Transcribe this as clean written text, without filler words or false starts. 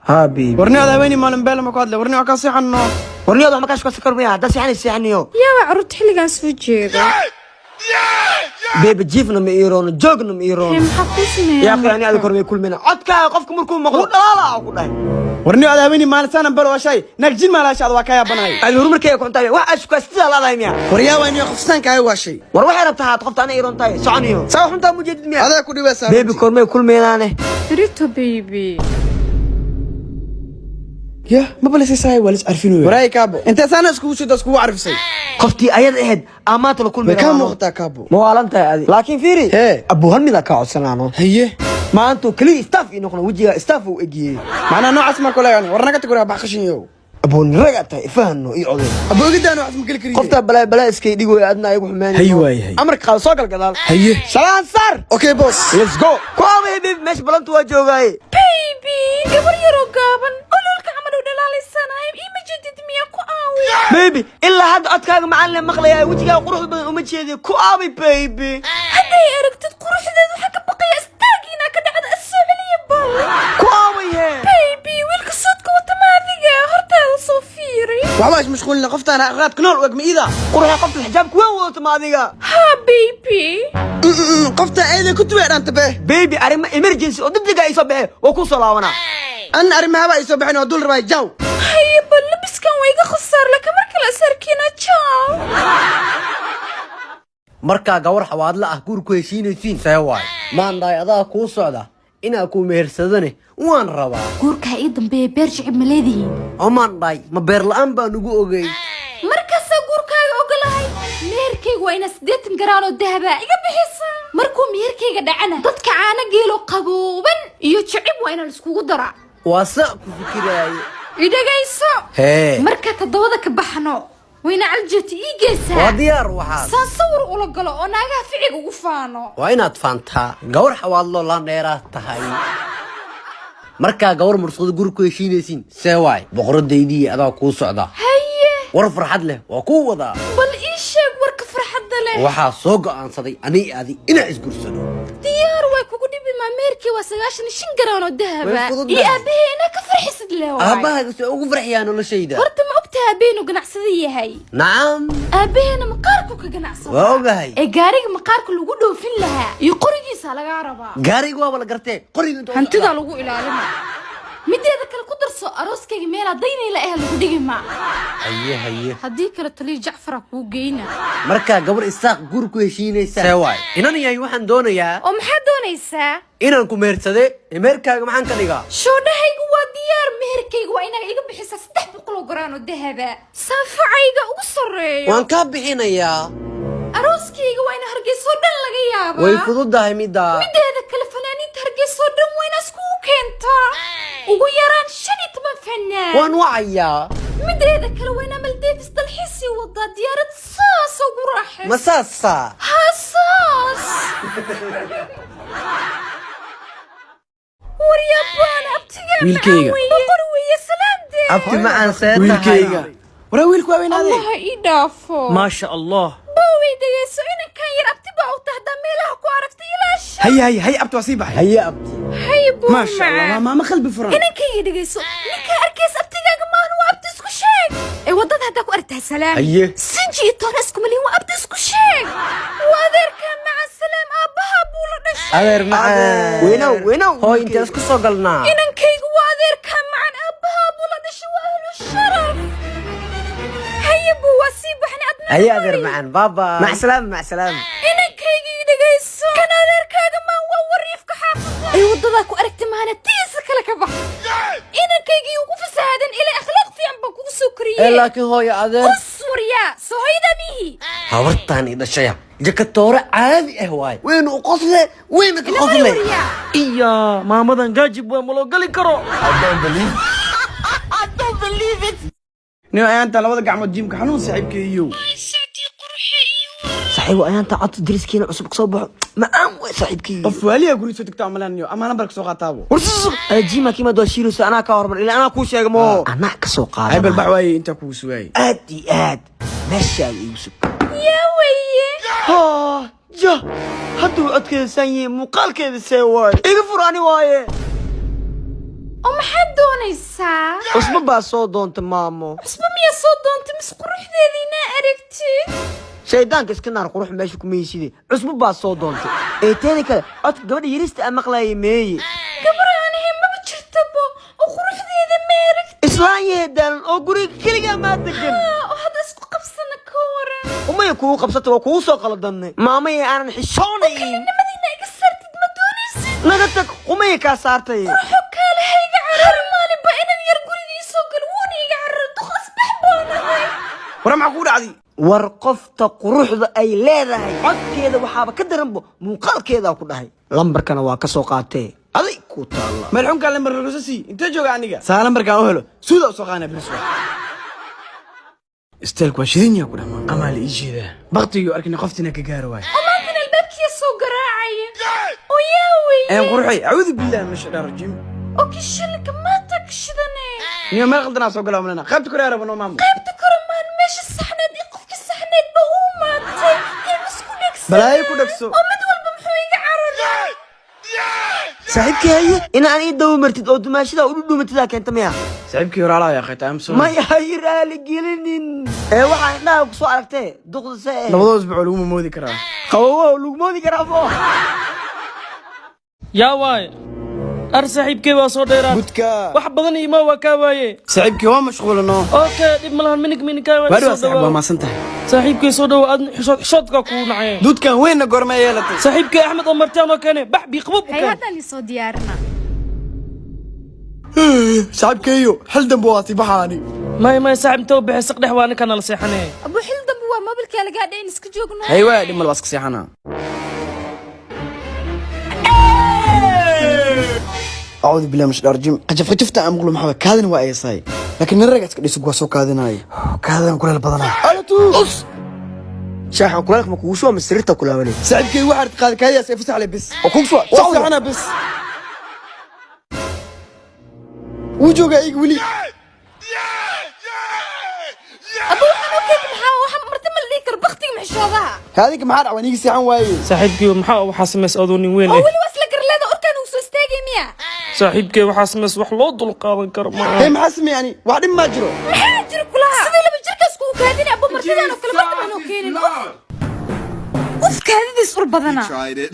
Haa baby. Warni aad haweeney maalin beela ma ku hadlay? Warni waa kaa seexanno. Warniyood wax ma kaa shukaansan karo miya? Haddaa seexanay, seexaniyo. Yaaba, carruurta xilligan soo jeeda. Baby, jiifna ma iiroono, joogna ma iiroono. Hee, maxaa kuu sameeyaa? Yaa akhi, ani adiga kormay kulmina, codkaaga qofka markuu maqlo dhalaala ku dhahay. Warni aad haweeney maalin saanan bal waa shay naag jin maalaasha ad waa kaa yaabanahay. Adi horumarkayga ku cuntaay, wax aad shukaansidaa laadahay miya? Waryaa, waa niyo qofsaanka ay waa shay. War waxay rabtaa haad qofta ana iiroon tahay, soconiyo saa xuntaa mujeedid miya? Adaa ku dhibaysaa. Baby, kormay kulmeynaane? Rito baby. Ya ma balisaysahay, waa lis carfinoya. Waraay kaabo, intee saana iskugu soo iskugu carfisay? Qoftii ayada ahayd aa maanta la kulmi. Way kaa muuqataa, kaabo. Ma waalan tahay adi? Laakiin fiiri. Hee. Abuu, hal mid aa kaa codsanaano. Haye. Maanta keliya staff ii noqno, wejigaa staff uu egiyey. Macnaa noocaas maa kule? War naga tag, waraa, bax qashin yow. Abuu, niragaa tahay, ifahano ii oday. Abuu, ogidaan waxaas ma geli kariye. Qoftaa balaa balaa iskay dhigoy, adna ayagu xumeyn. Hay waay, hay. Amarka qaado, soo gal gadaal. Haye. Salaan sar. Okay boss. Let's go. Ku aabay baby, meesha balanta waa joogaaye. Baby, gabar yaroo gaaban ololka camal u dhalaalaysanahay ima jedid miya? Ku aawi. Baby, ilaa hadda codkaaga macaan le maqlayaa, wejigaaga quruxda badan uma jeediyo. Ku aabay baby. Hadday aragtid quruxdeed, waxaa ka baqaya istaagiina ka dhacda. Soo celiya bal. Ku aabay hee. Baby, wiilka soodka wata ma adiga? Hortaada soo fiiri. Waxba is mashquulina, qoftaan aqraadka nool u eg ma iida? Quruxa, qofta xijaabka weyn wadato ma adiga? Ha baby. Qofta ayada ku tuwe dhaanta be. Baby, arrimo emergency oo degdeg ah ay soo baxee, waa ku soo laabanaa. Anna arrimahaba ay soo baxeen, waa dul rabaa, jaw. Haye bal, labiskan waa iga khasaar laka mar kale is arkina, ciao. Markaa gawar xawaadla ah guur ku heshiinaysiin, see waay? Maandhaay, adaa kuu socda inaa ku mehersadane waan rabaa. Guurkaa ii dambeeya, beer jicib ma leedihiin? Oo maandhaay, ma beer la'aan baan ugu ogey? Markaasaa guurkaaga ogolahay. Meherkayga waa inaa 80 garaan oo dahaba iga bixisa. Markuu meherkayga dhacana, dadka caano geelo qabooban iyo jicib waa inaan iskugu daraa. Waa saa ku fikiraaye. Idhagayso. Hee. Marka toddobada ka baxno, wayna caljeti ii geysaa. Waa diyaar waxaas. Saan sawir ula galo oo naagaha ficiga ugu faano. Waa inaad faantaa, gawar xawaadloo laan dheeraad tahay. Markaa gawar mursado guur ku heshiinaysiin, see waay? Boqoradaydii, adaa kuu socda. Haye. War farxad leh waa kuu wadaa. Bal ii sheeg warka farxadda leh. Waxaa soo go'aansaday ani adi inaan isgursano. Diyaar, way kugu dhibi maa. Meherkii waa 95 garaan oo dahaba. Way fududahay. Iyo aabahee inaa ka farxisid leh waay. Aabbahaaga soo ugu farxiyaa noloshayda. Horta ma ogtahay aabaheen uu ganacsada yahay? Nacam. Aabaheena maqaarku ka ganacsada. Waa ogahay. Ee gaariga maqaarka lagu dhoofin lahaa iyo qorigiisa lagaa rabaa. Gaariga waaba la gartee, qoriga inta u Hantidaa socdaa. lagu ilaalina. Mideeda kale ku darso, arooskayga meelaa daynayla eh lagu dhigi ma. Haye haye. Haddii kale taliya Jacfara kuu geyna. Markaa gabar Isaaq guur ku heshiinaysa, see waay? Inan yahay, waxaan doonayaa Oo maxaad doonaysaa? inaan ku mehersade. Meherkaaga maxaan ka dhigaa? Shoodhahaygu waa diyaar. Meherkayga waa inaga iga bixisaa 300 garaan oo dahaba, saanfacayga ugu sarreeyo. Waan kaa bixinayaa. Arooskayga waa ina Hargeysoo dhan laga yaabaa. Way fududahay middaa. Mideeda kale, fanaaniinta Hargeysoo dhan waa ina iskugu keentaa, ugu yaraan 15 fanaan. Waan wacayaa. Mideeda kale, waa inaa Maldives dalxiisii wadaa, diyaarad saas ugu raaxaysa. Ma saasaa? Haa, saas. Waryabaan abtigaa. Wiilkayga. Macaan weeye, boqor weeye, salaamdee. Abti macaan, see tahay? Wiilkayga, waraa, wiilku waa weynaaday. Allaha ii dhaafo. Maasha Allah. Boowey, dhegeyso, inankan yar abti baa u tahdaa, meelaha ku aragtay ilaasha. Haye haye haye, abti, waa sii baxay. Haye abti. Haye buu. Maasha Allah, waa maamo qalbi furan. Inankayga, dhegeyso, ninkaa arkaysa abtigaaga maahan, waa abti isku sheeg. Ee waddada haddaa ku aragtaa salaam. Haye. Sinji iyo toona iskuma lihin, waa abti isku sheeg. Waa adeerkaa macan, salaam, aabbaha buu la dhashay. Adeer macaan. Weynow, weynow. Hooy, intee isku soo galnaa? Inankaygu waa adeerkaa macan, aabbaha buu la dhashay, waa ahlu sharaf. Haye buu, waa sii baxnay adna. Haye adeer macaan, baaba. Mac salaama, mac salaama. Inankayga, ii dhegayso, kan adeerkaaga maan, waa wariifka xaafadda. Ay waddadaa ku aragti maana, tiisa kale ka bax. Inankaygii ugu fasahaadan ilaa akhlaaq fiican baan kugu soo Ee koriyey. laakiin hooyo, adeer. Us waryaa, soo hooyadaa mihi? Habartaan i dhashaya jakatoore caadi ah waay, wayna u qosle, wayna ka qosle. Waryaa. Iya, maamadan gaajib waa, ma loo gali karo. Nin ayaanta labada gacmood jiimka xanuun, saaxiibkeeyo. Saaxiibo, ayaanta codta dariskiina cusub kasoo baxo macaan way, saaxiibkii. Qof waaliya guri soo degta amalan ama nambarka soo qaataabo. War jima kiimaad waa shiirayso, anaa kaa hormar ilaa anaa kuu sheega mo, anaa ka soo Ay bal bax. qaadana. Waaye, intaa kugu sugaayay. Aad iyo aad meeshaada iigu sug. Yaa weye. Ha ja, hadduu codkeeda saan yahay, muuqaalkeeda see waaye? Iga fur, ani waaye. Oo maxaad doonaysaa? Cusbo baa soo doonta, maamo. Cusbo miyaa soo doontay mis quruxdeeda inaa aragtid? Shaydaanka iska naar, qurux meesha kuma heshide. Cusbo baa soo doontay. Ee teeda kale, codka gabadha yarista aan maqlaayay meeye? Gabar aan ahayn maba jirtabo, oo quruxdeeda ma aragtid? Islaan yahe daalan oo guriga keligaa maa degan. Oo hadda isku qabsana, ka waran? Umaya kugu qabsata, waa kugu soo qaladannay, maamaya aanan xishoonayn. Kelinimadiina iga saartid ma doonaysid? Naga tag, qumaya kaa saartay. Quruxo kaale, ha iga carar. Maalin baa inan yar gurigii soo gal, wuuna iga carar. Duqas bax baan ahay. Wara, maxaa kugu dhacday? War qofta quruxda ay leedahay codkeeda waxaaba ka daranbo muuqaalkeedaa ku dhahay. Lambarkana waa ka soo qaatee, aday ku taalla. Meel xunkaa lambar laguso sii. Intee jooga aniga saa lambarkaan u helo, suuda u soo qaanaa bilis. Isteelku waa shidan yaha ku dhamaan amaa la ii jeedaa. Baktigii arkina qoftina ka gaaro waay. Oo maantana albaabkiya soo garaacaya, oo yaa weye? Een quruxay, acuudu billahi min shaytaan rajiim. Oo kishilka maanta kashidane. Niyo, meel qaldanaa soo galaa malena. Qaybta kore arabo noo, maamo. Qaybta kore maan, meesha saxneed iyo qofkii saxneed ba uu maantay ee isku dhegsan. Balaayo ku dhegso. Oo mid walba muxuu iga cararay? Saaxiibkii, haye, inaan ii dawo martid oo dumaashada u dhudhumatidaa keenta miya? Saaxiibkii hore alaa yaa am sorry. May hay raali gelinin ee waxaa indhaha ku soo aragtee duqda se eh. Labadoo isbuuc lagu mamoodi karaa. Qabowo lagu moodi karaa fo. Yaa waay, ar saaxiibkay waa soo dheeraad. Budka. Wax badan imaa waa kaa waaye. Saaxiibkii, waa mashquulano. Okay, dhib ma lahan, minig minig kaa. Waari waa saaxiib, waa maasan tahay. Saaxiibkay, soo dhawo. Aadna xishood xishoodka kugu nacay. Duudkan weynna goorma yeelatay? Saaxiibkay Axmed oo martaan oo keene bax bii qabub u Hay. keen. Haddaan isoo diyaarina. Saaxiibkeeyo, xil dambe waa tibaxaani. May may saaxiib, inta u bixi saq dhex waa ninkan la seexanee. Abu, xil dambe waa mobilkaa lagaa dhayn, iska joogno. Hay waa, dhib mal, waa iska seexanaa. Acuudu billahi min shaytaan rajiim. Qajaf qajafta aan maqlo maxaa? Kaadin waa eesaay, laakiin nin rag iska dhiso waa soo kaadinayo. Kaadadan kuleel badanaa alatu us. Shaaxa kulaylka ma kugu shuba ma sariirta kulaabanay? Saaxiibkey, waxaad qaad kaadiyaas ee fasax le bis. Oo kugu shuba. Waa seexanaa bis. Wuu joogaa iga weli. Abu, waxaan oo keenta maxaa? Waxa marti ma la dhihi karo, baktiga maxishoodaha. Kaadinka maxaa dhac? Waan iiga seexan waaye. Saaxiibkay, maxaa waxaa samays adoo nin weyn Oo eh? Weli waa isla garleeda, orkaan uu soo istaagay miya? Saaxiibkay, waxaa samays wax loo dul qaadan karo ma Hey, maxaa sameeyani? Wax dhib maa jiro. Maxaa jira kulaha? Sidii laba jirkaas kugu kaadina. Abu, martidaan oo kale martaba noo keenin. Uf, kaadidiis ur badana. Tried it.